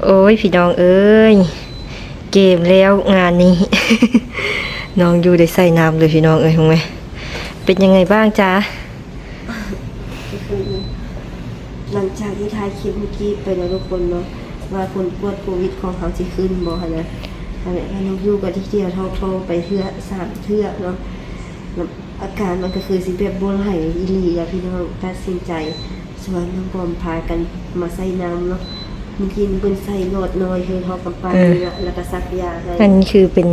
ໂອ້ຍ ພີ່ນ້ອງເອີຍ ເກມແລ້ວງານນີ້ ນ້ອງຢູ່ໄດ້ໃສ່ນ້ຳເລີຍ ພີ່ນ້ອງເອີຍ ຮູ້ໄໝ? ເປັນຍັງໄງບ້າງຈ໊ະ? ກໍຄືຫຼັງຈາກທີ່ຖ່າຍຄລິບເມື່ອກີ້ໄປເນາະທຸກຄົນເນາະ ວ່າຜົນກວດໂຄວິດຂອງເຮົາຊິຂຶ້ນບໍ່ຫັ້ນນະ ອັນນີ້ນ້ອງຢູ່ກໍໄດ້ທ່ຽວທອກທ້ອງໄປເທື່ອສາມເທື່ອເນາະ ອາການມັນກໍຄືຊິແບບບໍ່ໄຫຼອີ່ຫຼີລະພີ່ນ້ອງ ຕັດສິນໃຈຊວນນ້ອງບອມພາກັນມາໃສ່ນ້ຳເນາະ ເມື່ອກີ້ເພິ່ນໃສ່ຫຼອດນ້ອຍໃຫ້ເຮົາກຳປັ້ນ ອືມ ນີ້ລະ ແລ້ວກໍສັກຢາໃຫ້ ອັນນີ້ຄືເປັນ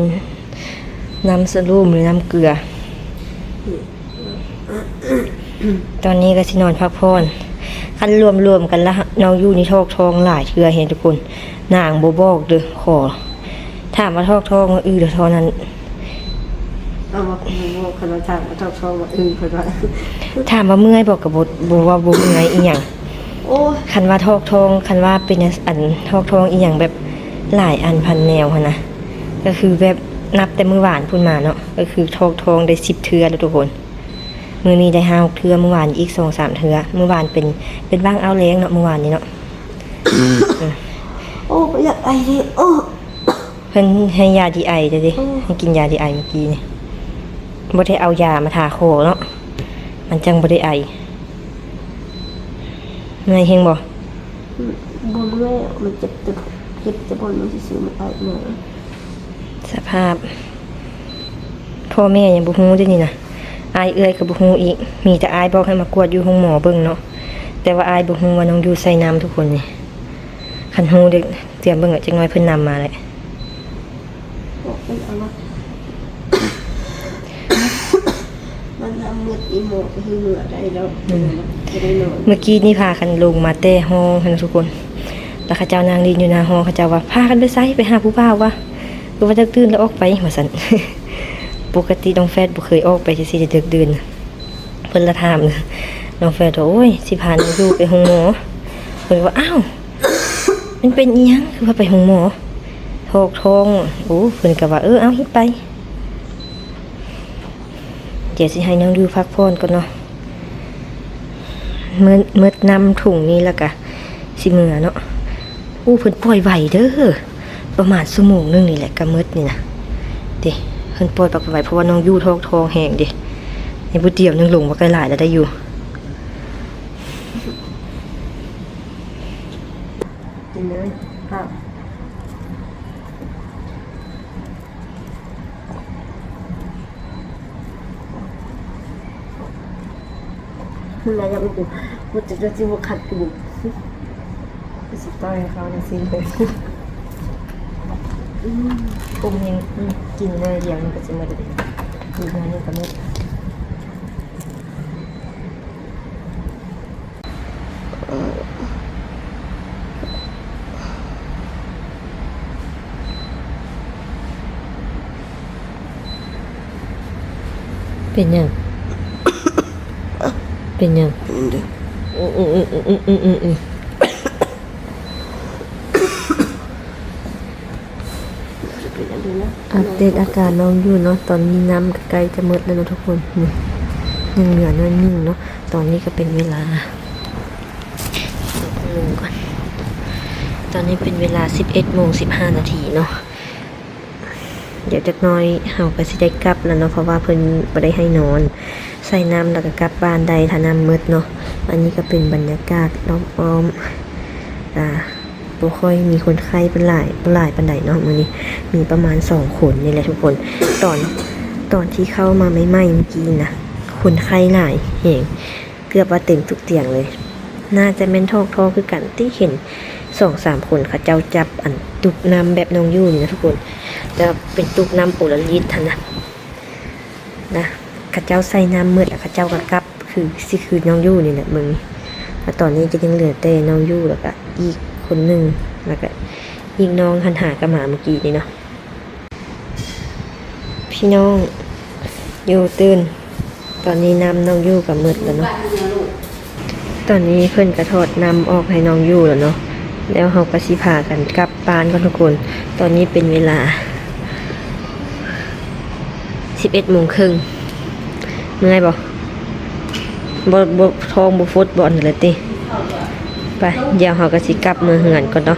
ນ້ຳສະໂລມ ຫຼື ນ້ຳເກືອ ອືມ ຕອນນີ້ກໍຊິນອນພັກຜ່ອນ ຄັນລວມໆກັນລະ ນ້ອງຢູ່ນີ້ທອກທ້ອງຫຼາຍເທື່ອແຮງທຸກຄົນ ນາງບໍ່ບອກເດີ້ ຂໍ ຖາມວ່າທອກທ້ອງວ່າອືດເທົ່ານັ້ນ ເອົາວ່າບໍ່ບອກ ຄັນວ່າຖາມວ່າທອກທ້ອງວ່າອືດເພິ່ນວ່າ ຖາມວ່າເມື່ອຍບໍ່ ກໍບໍ່ ບໍ່ວ່າບໍ່ເມື່ອຍອີ່ຫຍັງ ໂອ້ຍ ຄັນວ່າທອກທ້ອງ ຄັນວ່າເປັນອັນທອກທ້ອງອີ່ຫຍັງແບບຫຼາຍອັນພັນແນວຫັ້ນນະ ກໍຄືແບບນັບແຕ່ມື້ວານພຸ້ນມາເນາະ ກໍຄືທອກທ້ອງໄດ້ສິບເທື່ອແລ້ວທຸກຄົນ ມື້ນີ້ໄດ້ຫ້າຫົກເທື່ອ ມື້ວານອີກສອງສາມເທື່ອ ມື້ວານເປັນ ເປັນຫວ່າງເອົາແລງເນາະ ມື້ວານນີ້ເນາະ ໂອ້ ບໍ່ຢາກໄອເດ້ ໂອ້ ເພິ່ນໃຫ້ຢາດີໄອເດ້ ໂອ້ ໃຫ້ກິນຢາດີໄອເມື່ອກີ້ນີ້ ບໍ່ໄດ້ເອົາຢາມາທາຄໍເນາະ ມັນຈັ່ງບໍ່ໄດ້ໄອ ເມື່ອຍແຮງບໍ່? ອືມ ບໍ່ເມື່ອຍ ມັນເຈັບແຕ່ ເຈັບແຕ່ບ່ອນມັນຊື່ໆ ມັນໄອເມື່ອຍ ສະພາບ ພໍ່ແມ່ຍັງບໍ່ຮູ້ເດ້ນີ້ນະ ອ້າຍເອື້ອຍກໍບໍ່ຮູ້ອີກ ມີແຕ່ອ້າຍບອກໃຫ້ມາກວດຢູ່ໂຮງໝໍເບິ່ງເນາະ ແຕ່ວ່າອ້າຍບໍ່ຮູ້ວ່ານ້ອງຢູ່ໃສ່ນ້ຳທຸກຄົນນີ້ ຄັນຮູ້ເດ້ຕຽມເບິ່ງ ຈັກໜ້ອຍເພິ່ນນຳມາແຫຼະ ບອກເພິ່ນເອົາມາ ມັນທຳໝົດອີ່ໝໍກໍຄືເມືອໄດ້ແລ້ວ ອືມ ຈະໄດ້ນອນ ເມື່ອກີ້ນີ້ພາກັນລົງມາແຕ່ຫ້ອງຫັ້ນນະທຸກຄົນ ແລ້ວເຂົາເຈົ້ານັ່ງຫຼິ້ນຢູ່ໜ້າຫໍ ເຂົາເຈົ້າວ່າ ພາກັນໄປໃສ ໄປຫາຜູ້ບ່າວວະ ຄືວ່າເດິກດື່ນແລ້ວອອກໄປ ວ່າຊັ້ນ ປົກກະຕິນ້ອງແຟດບໍ່ເຄີຍອອກໄປຈັ່ງຊີ້ເດີກໆ ເພິ່ນລະຖາມ ນ້ອງແຟດວ່າ ໂອ້ຍ ຊິພານ້ອງຢູ່ໄປໂຮງໝໍ ເພິ່ນວ່າ ອ້າວ ມັນເປັນອີ່ຫຍັງ ຄືວ່າໄປໂຮງໝໍ ທອກທ້ອງ ໂອ້ ເພິ່ນກໍວ່າ ເອີ ເອົາ ຮີບໄປ ດຽວຊິໃຫ້ນ້ອງຢູ່ພັກຜ່ອນກ່ອນເນາະ ເໝິດ ເໝິດນ້ຳຖົງນີ້ແລ້ວກະຊິເມືອເນາະ ໂອ້ ເພິ່ນປ່ອຍໄວເດີ ປະມານຊົ່ວໂມງໜຶ່ງນີ້ແຫຼະກະເໝິດນີ້ນະ ເດ້ ເພິ່ນປ່ອຍປາກໄວ ເພາະວ່ານ້ອງຢູ່ທອກທ້ອງແຮງເດ້ ໃນບຸດດຽວໜຶ່ງລົງບໍ່ໄກຫຼາຍແລ້ວໄດ້ຢູ່ ກິນເລີຍ ມັນລະຍັງບໍ່ ບໍ່ຈັກຊິບໍ່ຄັກຢູ່ ຊິຕ້ອຍເຂົານະຊິເລີຍ ອືມ ກຸ້ມຍັງ ອືມ ກິນໜ້ອຍດຽວມັນກໍຊິໝົດ ອີກໜ້ອຍໜຶ່ງກໍໝົດ. ເປັນຫຍັງ? ເປັນຫຍັງ? ເປັນເດ້. ອື ອື ອື. ອັບເດດອາການນ້ອງຢູ່ເນາະ, ຕອນນີ້ນ້ຳກໍໃກ້ຈະໝົດແລ້ວເນາະທຸກຄົນ. ນີ້ ຍັງເຫຼືອໜ້ອຍໜຶ່ງເນາະ. ຕອນນີ້ກໍເປັນເວລາ ເບິ່ງກ່ອນ, ຕອນນີ້ເປັນເວລາສິບເອັດໂມງສິບຫ້ານາທີເນາະ. ດຽວຈັກໜ້ອຍເຮົາກໍຊິໄດ້ກັບແລ້ວເນາະ, ເພາະວ່າເພິ່ນບໍ່ໄດ້ໃຫ້ນອນ, ໃສ່ນ້ຳແລ້ວກໍກັບບ້ານໄດ້ ຖ້ານ້ຳໝົດເນາະ. ອັນນີ້ກໍເປັນບັນຍາກາດລອບອ້ອມ ອາ ບໍ່ຄ່ອຍມີຄົນໄຂ້ປານຫຼາຍ ບໍ່ຫຼາຍປານໃດເນາະ. ມື້ນີ້ມີປະມານສອງຄົນນີ້ແຫຼະທຸກຄົນ. ຕອນ ຕອນທີ່ເຂົ້າມາໃໝ່ໆເມື່ອກີ້ນະ ຄົນໄຂ້ຫຼາຍແຮງ ເກືອບວ່າເຕັມທຸກຕຽງເລີຍ. ໜ້າຈະແມ່ນທອກທໍ່ຄືກັນ ຕິເຫັນສອງສາມຄົນເຂົາເຈົ້າຈັບອັນຕຸກນ້ຳແບບນ້ອງຢູ່ນີ້ນະທຸກຄົນ, ແຕ່ເປັນຕຸກນ້ຳໂປລາລິດຫັ້ນນະ ນະ. ເຂົາເຈົ້າໃສ່ນ້ຳໝົດແລ້ວເຂົາເຈົ້າກໍກັບ ຄື ຊິຄືນ້ອງຢູ່ນີ້ແຫຼະ ເບິ່ງນີ້. ແລ້ວຕອນນີ້ກໍຍັງເຫຼືອແຕ່ນ້ອງຢູ່ ແລ້ວກະອີກຄົນໜຶ່ງ ແລ້ວກະອີກນ້ອງຫັ້ນຫາກໍມາເມື່ອກີ້ນີ້ເນາະ. ພີ່ນ້ອງຢູ່ຕື່ນ, ຕອນນີ້ນ້ຳນ້ອງຢູ່ກໍໝົດແລ້ວເນາະ. ຕອນນີ້ເພິ່ນກໍຖອດນ້ຳອອກໃຫ້ນ້ອງຢູ່ແລ້ວເນາະ, ແລ້ວເຮົາກໍຊິພາກັນກັບ ບ້ານກ່ອນທຸກຄົນ. ຕອນນີ້ເປັນເວລາສິບເອັດໂມງເຄິ່ງ. ເມື່ອຍບໍ່? ບໍ່ ບໍ່ ທ້ອງບໍ່ຟົດບໍ່ອັນນັ້ນແຫຼະຕິ. ໄປ ດຽວເຮົາກໍຊິກັບເມືອເຮືອນກ່ອນເນາະ.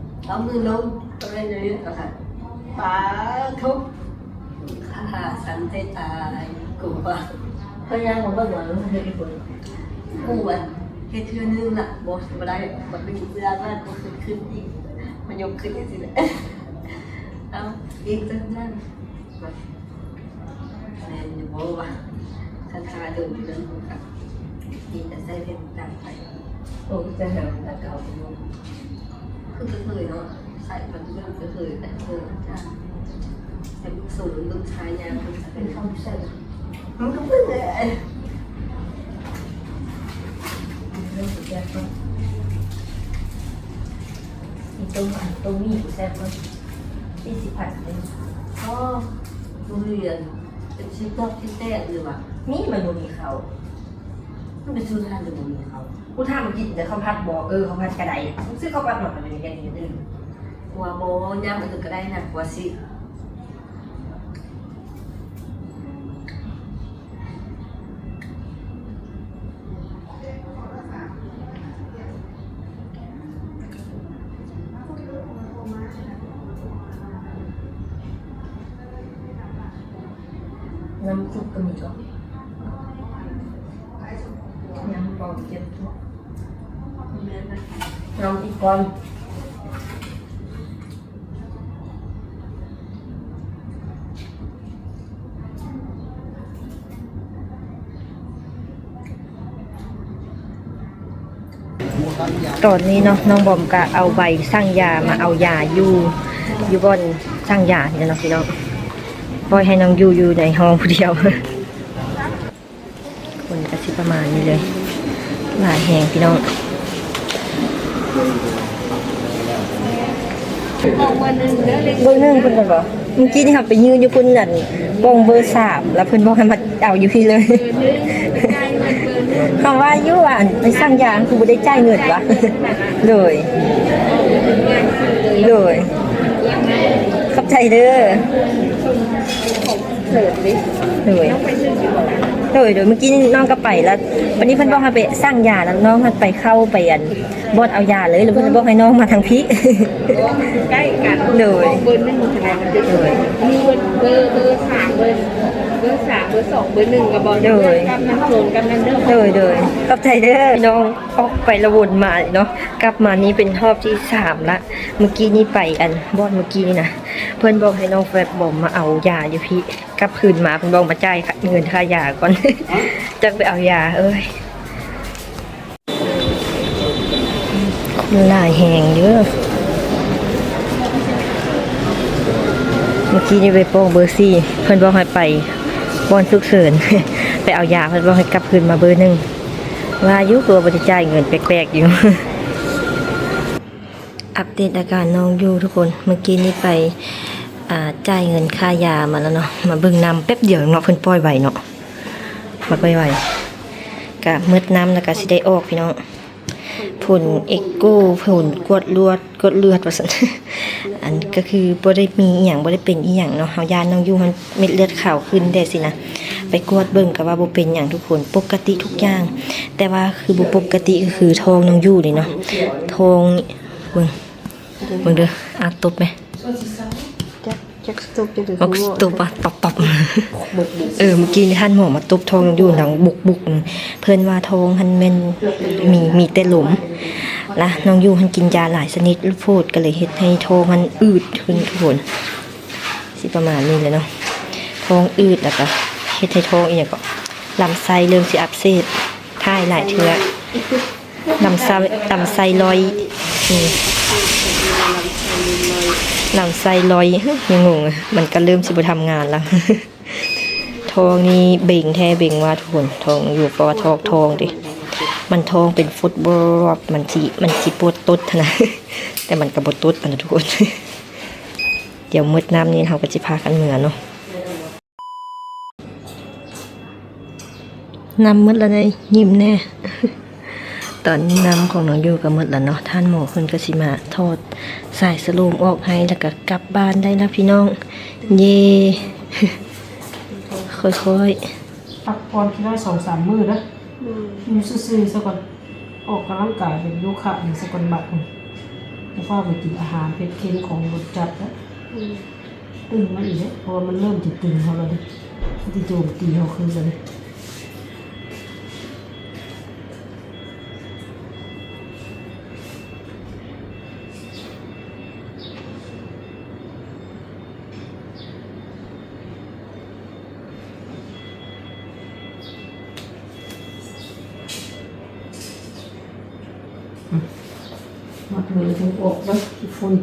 ເອົາມືລົງ ເອົາໄວ້ໃນນີ້ ເອົາ ປາໂທ້ ຂ້າສັນໃຈຕາຍ ກູວ່າ ພະຍາຍາມເບິ່ງວ່າມັນເຮັດໃຫ້ຄົນ ກູອັນເຮັດເທື່ອໜຶ່ງລະ ບໍ່ ບໍ່ໄດ້ ບັດນີ້ເວລານັ້ນບໍ່ຄືນ ຄືນອີກ ມັນຍົກຂຶ້ນຈັ່ງຊີ້ແຫຼະ ເອົາ ອີກຈັກໜ້ອຍ ແມ່ນຢູ່ບໍ່ວະ? ຄັນຖ້າດົນຢູ່ນັ້ນ ມັນກະມີແຕ່ໃສ່ແວ່ນຕາໄປ ໂອ້ ແຕ່ແຖວຕາເກົ່າ ຄືກະເທີຍເນາະ ໃສ່ມັນເບິ່ງກະເທີຍ ແຕ່ເທີຍ ແຕ່ເບິ່ງສູງເບິ່ງຊາຍຍາວ ມັນກະເປັນຄວາມໃສ່ ມັນກະເບິ່ງເລີຍ ເບິ່ງແຊບກ່ອນ ມີຕົ້ມ ອັນຕົ້ມໝີ່ແຊບກ່ອນ ສີ່ສິບພັນເດ້ ອໍ ບໍ່ມີອັນ ເປັນຊິບຕອກຊິບແຕກຫຼືວ່າ ມີ ມັນບໍ່ມີເຂົ້າ ມັນໄປຊື້ຮ້ານແຕ່ບໍ່ມີເຂົ້າ ກູຖາມວ່າກິນແຕ່ເຂົ້າຜັດບໍ່ ເອີ ເຂົ້າຜັດກະໄດ້ ຊື້ເຂົ້າປັດມາກະໄດ້ ແຕ່ອື່ນ ກວ່າບໍ່ ຍາມອື່ນກະໄດ້ນະ ກວ່າຊິ ນ້ຳຊຸບກໍມີເນາະ ຍັງບໍ່ເກັບເນາະ ລອງອີກກ່ອນ. ຕອນນີ້ເນາະ ນ້ອງບອມກະເອົາໃບສັ່ງຢາມາເອົາຢາຢູ່ ຢູ່ບ່ອນສັ່ງຢານີ້ແຫຼະເນາະພີ່ນ້ອງ ປ່ອຍໃຫ້ນ້ອງຢູ່ ຢູ່ໃນຫ້ອງຜູ້ດຽວ. ຄົນກະຊິປະມານນີ້ເລີຍ ຫຼາຍແຮງພີ່ນ້ອງ. ເບີໜຶ່ງເພິ່ນວ່າບໍ່? ມື້ກີ້ນີ້ເຮົາໄປຍື່ນຢູ່ພຸ້ນ ອັນ ປ່ອງເບີສາມ ແລ້ວເພິ່ນບອກໃຫ້ມາເອົາຢູ່ພີ້ເລີຍ. ເຮົາວ່າຢູ່ວ່າ ອັນ ໄປສັ່ງຢາຄືບໍ່ໄດ້ຈ່າຍເງິນວະ. ໂດຍ ໂດຍ ຂອບໃຈເດີ. ໂດຍ ໂດຍ ໂດຍ ມື້ກີ້ນ້ອງກໍໄປແລ້ວ ບາດນີ້ເພິ່ນບອກໃຫ້ໄປສັ່ງຢາ ແລ້ວນ້ອງຫັ້ນໄປເຂົ້າໄປ ອັນ ບ່ອນເອົາຢາເລີຍ ແລ້ວເພິ່ນບອກໃຫ້ນ້ອງມາທາງພີ້. ໃກ້ກັນ ໂດຍ ເບີໜຶ່ງຫັ້ນນະ ໂດຍ ມີເບີ ເບີ ເບີສາມ ເບີ ເບີສາມ ເບີສອງ ເບີໜຶ່ງກໍບອກ ໂດຍ ກັບນັ້ນໂຊນກັບນັ້ນເດີ. ໂດຍ ໂດຍ ຂອບໃຈເດີ ນ້ອງອອກໄປລະວົນມາເນາະ ກັບມານີ້ເປັນຮອບທີສາມລະ. ມື້ກີ້ນີ້ໄປ ອັນ ບ່ອນມື້ກີ້ນີ້ນະ ເພິ່ນບອກໃຫ້ນ້ອງແຟບບອມມາເອົາຢາຢູ່ພີ້ ກັບຄືນມາເພິ່ນບອກມາຈ່າຍເງິນຄ່າຢາກ່ອນ ຈັ່ງໄປເອົາຢາ. ເອີຍ ຄົນຫຼາຍແຮງເດີ. ມື້ກີ້ນີ້ໄປປ່ອງເບີສີ່ ເພິ່ນບອກໃຫ້ໄປບ່ອນສຸກເສີນ ໄປເອົາຢາ ເພິ່ນບອກໃຫ້ກັບຄືນມາເບີໜຶ່ງ ວ່າຢູ່ ຄືວ່າບໍ່ໄດ້ຈ່າຍເງິນ ແປກໆຢູ່. ອັບເດດອາການນ້ອງຢູ່ທຸກຄົນ ມື້ກີ້ນີ້ໄປ ອ່າ ຈ່າຍເງິນຄ່າຢາມາແລ້ວເນາະ ມາເບິ່ງນ້ຳແປັບດຽວເນາະ ເພິ່ນປ່ອຍໄວເນາະ ມາໄວໆ ກະໝົດນ້ຳແລ້ວກະຊິໄດ້ອອກພີ່ນ້ອງ. ຜົນເອັກໂກ ຜົນກວດລວດ ກວດເລືອດວ່າຊັ້ນ ອັນ ກະຄືບໍ່ໄດ້ມີອີ່ຫຍັງ ບໍ່ໄດ້ເປັນອີ່ຫຍັງເນາະ ເຮົາຢ້ານນ້ອງຢູ່ຫັ້ນເມັດເລືອດຂາວຂຶ້ນແດ່ຊີ້ນະ ໄປກວດເບິ່ງກະວ່າບໍ່ເປັນຫຍັງທຸກຄົນ ປົກກະຕິທຸກຢ່າງ ແຕ່ວ່າຄືບໍ່ປົກກະຕິກະຄືທ້ອງນ້ອງຢູ່ນີ້ເນາະ ທ້ອງ ເບິ່ງ ເບິ່ງເດີ ອາຕົບແມະ ຈັກ ຈັກຕົບຈັກ ມັກຕົບປະ ປັບໆ. ເອີ ມື້ກີ້ນີ້ທ່ານໝໍມາຕົບທ້ອງນ້ອງຢູ່ ດັງບຸກໆ ເພິ່ນວ່າທ້ອງຫັ້ນແມ່ນມີ ມີແຕ່ລົມ ລະນ້ອງຢູ່ຫັ້ນກິນຢາຫຼາຍຊະນິດໂພດ ກໍເລີຍເຮັດໃຫ້ທ້ອງຫັ້ນອືດຂຶ້ນທຸກຄົນ ຊິປະມານນີ້ແຫຼະເນາະ ທ້ອງອືດ ລະກະເຮັດໃຫ້ທ້ອງອີ່ຫຍັງເກາະ ລຳໄສ້ເລີ່ມຊິອັກເສບ ຖ່າຍຫຼາຍເທື່ອ ລຳໄສ້ ລຳໄສ້ລອຍ ອືມ ລຳໄສ້ລອຍ ຫື ຍັງງົງ ມັນກະເລີ່ມຊິບໍ່ທຳງານລະ ທ້ອງນີ້ເບັງແທ້ເບັງວ່າທຸກຄົນ ທ້ອງຢູ່ ເພາະວ່າທອກທ້ອງເດ ມັນທ້ອງເປັນຟົດບອບ ມັນຊິ ມັນຊິປວດຕົດຫັ້ນນະ ແຕ່ມັນກະບໍ່ຕົດຫັ້ນນະທຸກຄົນ. ດຽວໝົດນ້ຳນີ້ເຮົາກະຊິພາກັນເມືອເນາະ. ນ້ຳໝົດແລ້ວເດ້ ຍິ້ມແດ່. ຕອນນີ້ນ້ຳຂອງນ້ອງຢູ່ກໍໝົດແລ້ວເນາະ ທ່ານໝໍເພິ່ນກໍຊິມາຖອດສາຍສະໂລມອອກໃຫ້ ແລ້ວກໍກັບບ້ານໄດ້ແລ້ວພີ່ນ້ອງ ເຢ້ ຄ່ອຍໆ ພັກຜ່ອນທີລະສອງສາມມື້ເດີ ອືມ ຢູ່ຊື່ໆ ຊະກ່ອນ ອອກກຳລັງກາຍເປັນໂຍຄະຫຍັງຊະກ່ອນ ບາດນີ້ ແລ້ວຟ້າວໄປກິນອາຫານເຜັດເຄັມຂອງລົດຈັດເດີ ອືມ. ຕຶງມາອີກເດ້ ເພາະວ່າມັນເລີ່ມຈະຕຶງເຮົາແລ້ວເດ້ ມັນຊິໂຈມຕີເຮົາຄືນແລ້ວເດ້. ອືມ ມັດມືຈັ່ງອອກເດີ ຂີ້ຝຸ່ນ.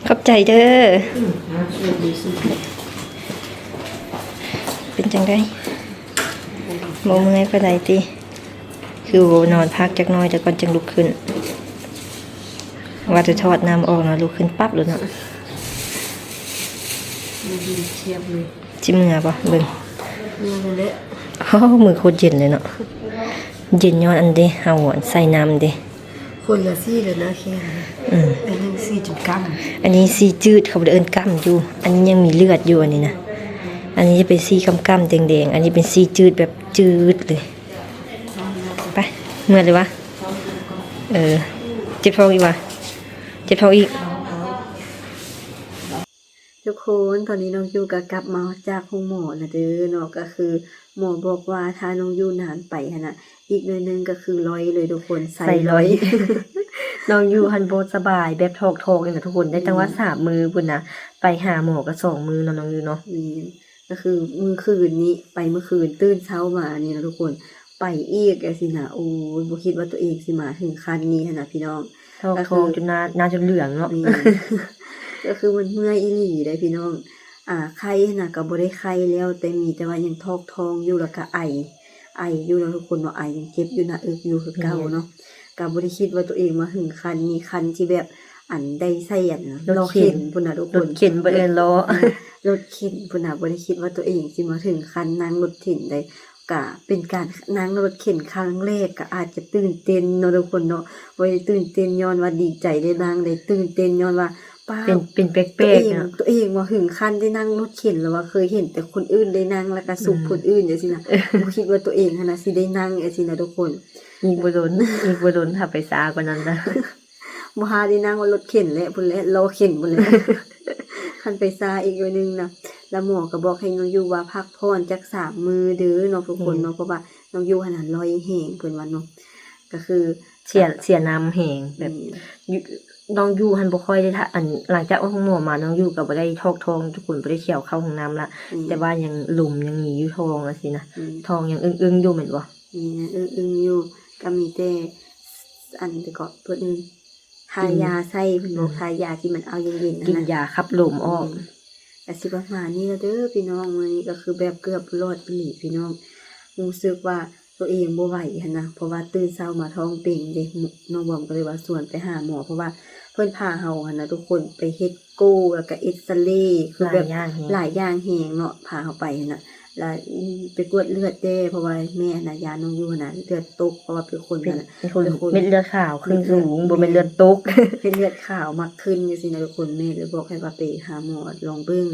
ຂອບໃຈເດີ. ອືມ ອ່າ ໂຊກດີສຸດ. ເປັນຈັ່ງໃດ? ບໍ່ເມື່ອຍປານໃດຕິ? ຄືບໍ່ນອນພັກຈັກໜ້ອຍ ແຕ່ກ່ອນຈຶ່ງລຸກຂຶ້ນ. ວ່າແຕ່ຖອດນ້ຳອອກເນາະ ລຸກຂຶ້ນປັບໂລດເນາະ. ມັນດີຂຽບເລີຍ. ຊິເມື່ອບໍ່? ເບິ່ງ ເມື່ອແລ້ວແຫຼະ. ໂອ້ ມືໂຄດເຢັນເລີຍເນາະ. ເຢັນຍ້ອນອັນເດ ເຮົາອັນໃສ່ນ້ຳເດ. ຄົນລະສີແລ້ວນະແຂ້ງ. ອືມ ອັນນີ້ສີຈົນກ້ຳ ອັນນີ້ສີຈືດ ເຂົາບໍ່ໄດ້ເອີ້ນກ້ຳຢູ່ ອັນນີ້ຍັງມີເລືອດຢູ່ ອັນນີ້ນະ ອັນນີ້ຈະເປັນສີກ້ຳໆ ແດງໆ ອັນນີ້ເປັນສີຈືດ ແບບຈືດເລີຍ. ໄປ ເມື່ອຍເລີຍວະ. ເອີ ເຈັບທ້ອງອີກວະ ເຈັບທ້ອງອີກ. ທຸກຄົນ ຕອນນີ້ນ້ອງຢູ່ກໍກັບມາຈາກໂຮງໝໍແລ້ວເດີເນາະ ກໍຄືໝໍບອກວ່າຖ້ານ້ອງຢູ່ນານໄປຫັ້ນນະ ອີກໜ້ອຍໜຶ່ງກໍຄືລອຍເລີຍທຸກຄົນ ໄສ້ລອຍ ໄສ້ລອຍ ນ້ອງຢູ່ຫັ້ນບໍ່ສະບາຍ ແບບຖອກທ້ອງນີ້ນະທຸກຄົນ ໄດ້ຕັ້ງວ່າ ອືມ ສາມມື້ພຸ້ນນະ ໄປຫາໝໍກໍສອງມື້ເນາະນ້ອງຢູ່ເນາະ ແມ່ນ ກໍຄືມື້ຄືນນີ້ ໄປມື້ຄືນ ຕື່ນເຊົ້າມານີ້ນະທຸກຄົນ ໄປອີກຈັ່ງຊີ້ນະ ໂອ້ຍ ບໍ່ຄິດວ່າຕົວເອງຊິມາເຖິງຂັ້ນນີ້ຫັ້ນນະພີ່ນ້ອງ ທ້ອງ ກໍຄື ທ້ອງຈົນໜ້າ ໜ້າຈົນເຫຼືອງເນາະ ແມ່ນ ກໍຄືມັນເມື່ອຍອີ່ຫຼີເດ້ພີ່ນ້ອງ ອ່າ ໄຂ້ຫັ້ນນະກໍບໍ່ໄດ້ໄຂ້ແລ້ວ ແຕ່ມີແຕ່ວ່າຍັງຖອກທ້ອງຢູ່ ແລ້ວກໍໄອ ໄອຢູ່ເນາະທຸກຄົນເນາະ ໄອຍັງເຈັບຢູ່ໜ້າເອິກຢູ່ຄືເກົ່າເນາະ ແມ່ນ ກໍບໍ່ໄດ້ຄິດວ່າຕົວເອງມາເຖິງຂັ້ນນີ້ ຂັ້ນທີ່ແບບ ອັນ ໄດ້ໃສ່ອັນ ລົດເຂັນ ລົດເຂັນພຸ້ນນະທຸກຄົນ ລົດເຂັນບໍ່ແມ່ນລໍ້ ລົດເຂັນພຸ້ນນະ ບໍ່ໄດ້ຄິດວ່າຕົວເອງຊິມາເຖິງຂັ້ນນັ່ງລົດເຂັນໄດ້ ກະເປັນການນັ່ງລົດເຂັນຄັ້ງແລກ ກະອາດຈະຕື່ນເຕັ້ນເນາະທຸກຄົນເນາະ ບໍ່ໄດ້ຕື່ນເຕັ້ນຍ້ອນວ່າດີໃຈໄດ້ນັ່ງ ໄດ້ຕື່ນເຕັ້ນຍ້ອນວ່າ ປ້າ ເປັນ ເປັນແປກໆ ຕົວເອງ ເນາະ ຕົວເອງວ່າເຖິງຂັ້ນໄດ້ນັ່ງລົດເຂັນ ແລ້ວວ່າເຄີຍເຫັນແຕ່ຄົນອື່ນໄດ້ນັ່ງ ແລ້ວກະຊຸກ ອືມ ຄົນອື່ນຈັ່ງຊີ້ນະ ບໍ່ຄິດວ່າຕົວເອງຫັ້ນນະຊິໄດ້ນັ່ງຈັ່ງຊີ້ນະທຸກຄົນ ອີກບໍ່ດົນ ອີກບໍ່ດົນຖ້າໄປຊ້າກວ່ານັ້ນນະ ບໍ່ຫາໄດ້ນັ່ງວ່າລົດເຂັນແຫຼະ ພຸ້ນແຫຼະ ລໍ້ເຂັນພຸ້ນແຫຼະ ຄັນໄປຊ້າອີກໜ້ອຍໜຶ່ງນະ ແລ້ວໝໍກໍບອກໃຫ້ນ້ອງຢູ່ວ່າພັກຜ່ອນຈັກສາມມື້ເດີເນາະທຸກຄົນເນາະ ອືມ ເພາະວ່ານ້ອງຢູ່ຫັ້ນນະລອຍແຮງ ເພິ່ນວ່າເນາະ ກໍຄື ເສຍ ເສຍນ້ຳແຮງ ແບບ ແມ່ນ ຢູ່ ນ້ອງຢູ່ຫັ້ນບໍ່ຄ່ອຍໄດ້ ອັນ ຫຼັງຈາກອອກໂຮງໝໍມາ ນ້ອງຢູ່ກໍບໍ່ໄດ້ຖອກທ້ອງທຸກຄົນ ບໍ່ໄດ້ຖ້ຽວເຂົ້າຫ້ອງນ້ຳລະ ອືມ ແຕ່ວ່າຍັງລົມຍັງມີຢູ່ທ້ອງຈັ່ງຊີ້ນະ ອືມ ທ້ອງຍັງອຶ້ງໆຢູ່ແມ່ນບໍ່? ແມ່ນ ອຶ້ງໆຢູ່ ກໍມີແຕ່ ອັນ ແຕ່ກໍເພິ່ນ ອືມ ທາ ອືມ ຢາໃສ່ ເພິ່ນບອກ ອືມ ທາຢາທີ່ມັນເອົາເຢັນໆ ຫັ້ນນະ ກິນຢາຂັບລົມອອກ ອືມ ກໍຊິປະມານນີ້ລະເດີພີ່ນ້ອງ ມື້ນີ້ກໍຄືແບບເກືອບບໍ່ລອດອີ່ຫຼີພີ່ນ້ອງ ຮູ້ສຶກວ່າຕົວເອງບໍ່ໄຫວຫັ້ນນະ ເພາະວ່າຕື່ນເຊົ້າມາທ້ອງເປ່ງເດ້ ນ້ອງບອມກໍເລີຍວ່າຊວນໄປຫາໝໍ ເພາະວ່າເພິ່ນພາເຮົາຫັ້ນນະທຸກຄົນ ໄປເຮັດ ໂກ້ ແລ້ວກະເອັກຊະເຣ ຄືແບບຫຼາຍຢ່າງແຮງ ຫຼາຍຢ່າງແຮງເນາະ ພາເຮົາໄປຫັ້ນນະ ແລ້ວ ອືມ ໄປກວດເລືອດແດ່ ເພາະວ່າແມ່ຫັ້ນນະ ຢ້ານນ້ອງຢູ່ຫັ້ນນະ ເລືອດຕົກ ເພາະວ່າເປັນຄົນ ເປັນ ອັນນະ ເປັນຄົນ ເປັນຄົນ ເມັດເລືອດຂາວຂຶ້ນສູງ ເອີ ບໍ່ແມ່ນເລືອດຕົກ ເປັນເລືອດຂາວມັກຂຶ້ນຈັ່ງຊີ້ນະທຸກຄົນ ແມ່ເລີຍບອກໃຫ້ວ່າໄປຫາໝໍລອງເບິ່ງ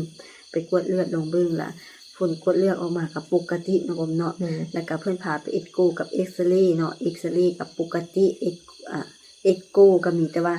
ໄປກວດເລືອດລອງເບິ່ງ ລະຜົນກວດເລືອດອອກມາກໍປົກກະຕິເນາະ ເນາະ ແມ່ນ ແລ້ວກະເພິ່ນພາໄປເອັກໂກ້ກັບເອັກຊະເຣເນາະ ເອັກຊະເຣກໍປົກກະຕິ ເອັກ ອ່າ ເອັກໂກ້ກໍມີແຕ່ວ່າ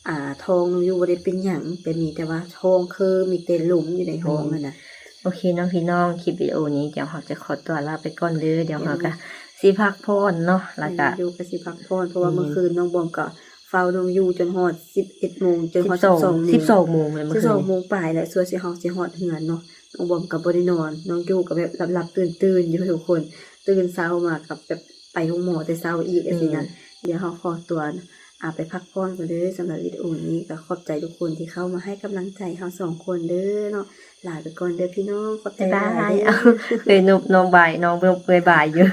ອ່າ ທ້ອງນ້ອງຢູ່ບໍ່ໄດ້ເປັນຫຍັງ ແຕ່ມີແຕ່ວ່າທ້ອງເຄີ ມີແຕ່ລົມຢູ່ໃນທ້ອງ ແມ່ນ ຫັ້ນນະ ໂອເຄເນາະພີ່ນ້ອງ ຄລິບວິດີໂອນີ້ ດຽວເຮົາຈະຂໍຕົວລາໄປກ່ອນເດີ ດຽວເຮົາ ແມ່ນ ກໍຊິພັກຜ່ອນເນາະ ແລ້ວກໍ ແມ່ນ ຢູ່ກໍຊິພັກຜ່ອນ ເພາະວ່າ ແມ່ນ ເມື່ອຄືນນ້ອງບອມກໍເຝົ້ານ້ອງຢູ່ຈົນຮອດສິບເອັດໂມງ ຈົນຮອດສິບສອງ ສິບສອງໂມງ ສິບສອງໂມງແລ້ວ ສິບສອງໂມງປາຍແລ້ວ ສ່ວນຊິເຮົາຊິຮອດເຮືອນເນາະ ນ້ອງບອມກໍບໍ່ໄດ້ນອນ ນ້ອງຢູ່ກໍແບບຫຼັບໆຕື່ນໆຢູ່ທຸກຄົນ ຕື່ນເຊົ້າມາກໍແບບ ໄປໂຮງໝໍແຕ່ເຊົ້າອີກ ອືມ ຈັ່ງຊີ້ນະ ດຽວເຮົາຂໍຕົວ ອາ ໄປພັກຜ່ອນກ່ອນເດີ ສຳລັບວິດີໂອນີ້ກໍຂອບໃຈທຸກຄົນທີ່ເຂົ້າມາໃຫ້ກຳລັງໃຈເຮົາສອງຄົນເດີເນາະ ລາໄປກ່ອນເດີພີ່ນ້ອງ ຂອບໃຈຫຼາຍໆເດີ ບາຍບາຍ ເອີຍ ນົບ ນ້ອງບາຍ ນ້ອງນົບບາຍບາຍຢູ່.